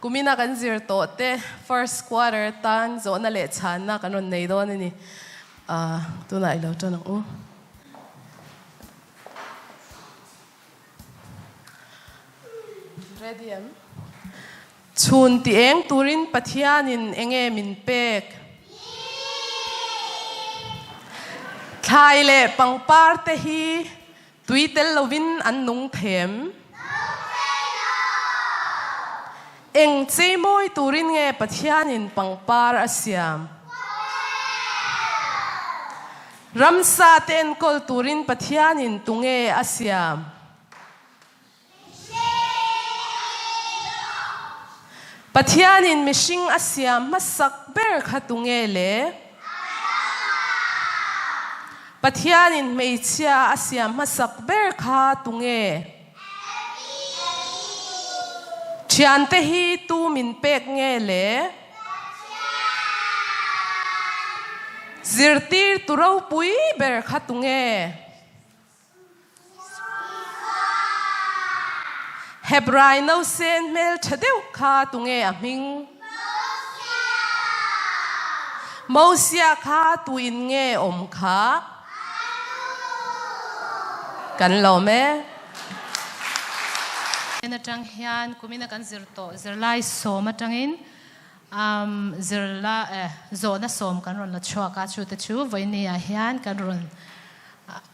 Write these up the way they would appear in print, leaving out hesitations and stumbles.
Kumina kan zir tawh te first quarter tan zawhna leh chhanna kan rawn nei dawn a ni. Tunah i lo tan ang u. Ready em? Chhun ti eng turin Pathianin enge min pek? Thlai leh pangpar te hi tui tel lovin an nung them? Eng cheimawi turin nge Pathianin pangpar a siam? Ramsa te enkawl turin Pathianin tunge a siam? Pathianin mihring a siam hmasak ber kha tunge le? Pathianin hmeichhia a siam hmasak ber kha tunge? Thiante hi tu min pek nge le? Zirtir tu ropui ber kha tunge? Hebrai nausen hmeltha deuh kha tunge a hming? Mosia kha tuin nge awm kha? Kan lawm e. En atang hian kumina kan zir tawh zirlai sawm atangin zirla zawhna sawm kan rawn la chhuak a, chute chu vawiini ah hian kan rawn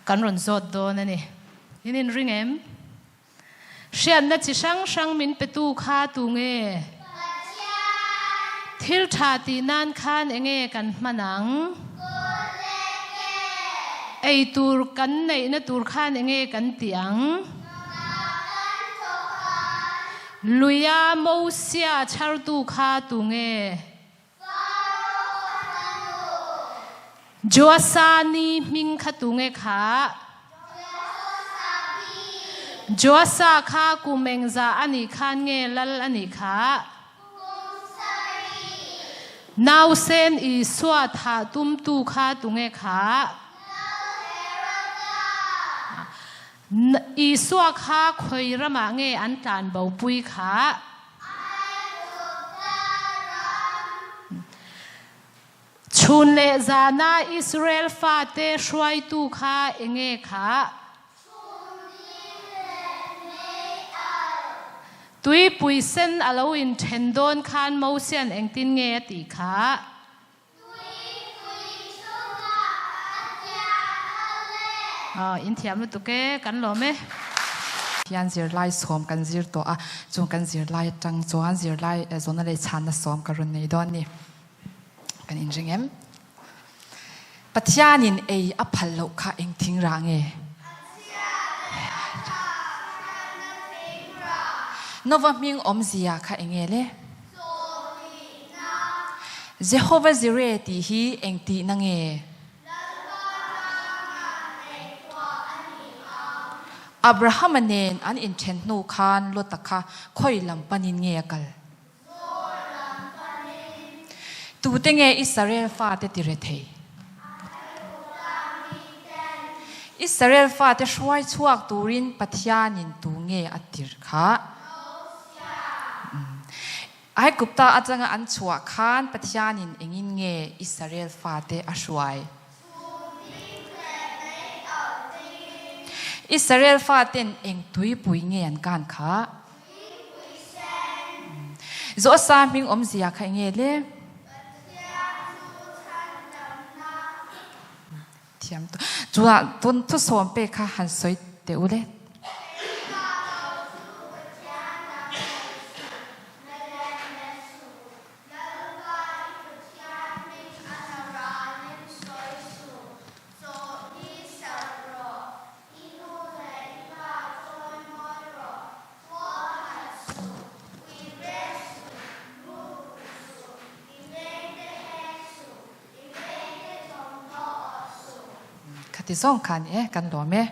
kan rawn zawt dawn a ni. In inring em? Hriatna chi hrang hrang min petu kha tu nge? Thil tha tih nan khan enge kan hman ang? Ei tur kan neihna tur khan enge kan tih ang? Luia Mosia chhartu kha tu nge? Joasa ni hming kha tu nge kha? Joasa kha kum engzah a nih khan nge lal a nih kha? Nausen Isua thah tumtu kha tu nge kha? Isua kha khawi ramah nge an tlan bopui kha? Chhun leh zana Israel fate hruaitu kha enge kha? Tuipui sen a lo inthen dawn khan Mosian engtin nge a tih kha? In thiam lutuk e, kan lawm e. Hian zirlai sawm kan zir tawh a, chung kan zirlai atang chuan zirlai zawhna leh chhanna sawm ka rawn nei dawn a ni. Kan inring em? Pathianin ei a phal loh kha eng thing rah nge? Nova hming awmzia kha eng nge le? Jehovah Jireh tih hi eng tihna nge? Abrahama nen an inthen hnu khan Lota kha khawi lam panin nge a kal? Tute nge Israel fate ti rethei? Israel fate hruai chhuak turin Pathianin tu nge a tirh kha? Aigupta atanga an chhuah khan Pathianin engin nge Israel fate a hruai? Israel faten eng tuipui nge an kan kha? Zawhsa hming awmzia kha enge le? Thiam tu. Chunah tun thusawm pek kha han sawi teh u le. Khati zawng kha ni e, kan lawm e.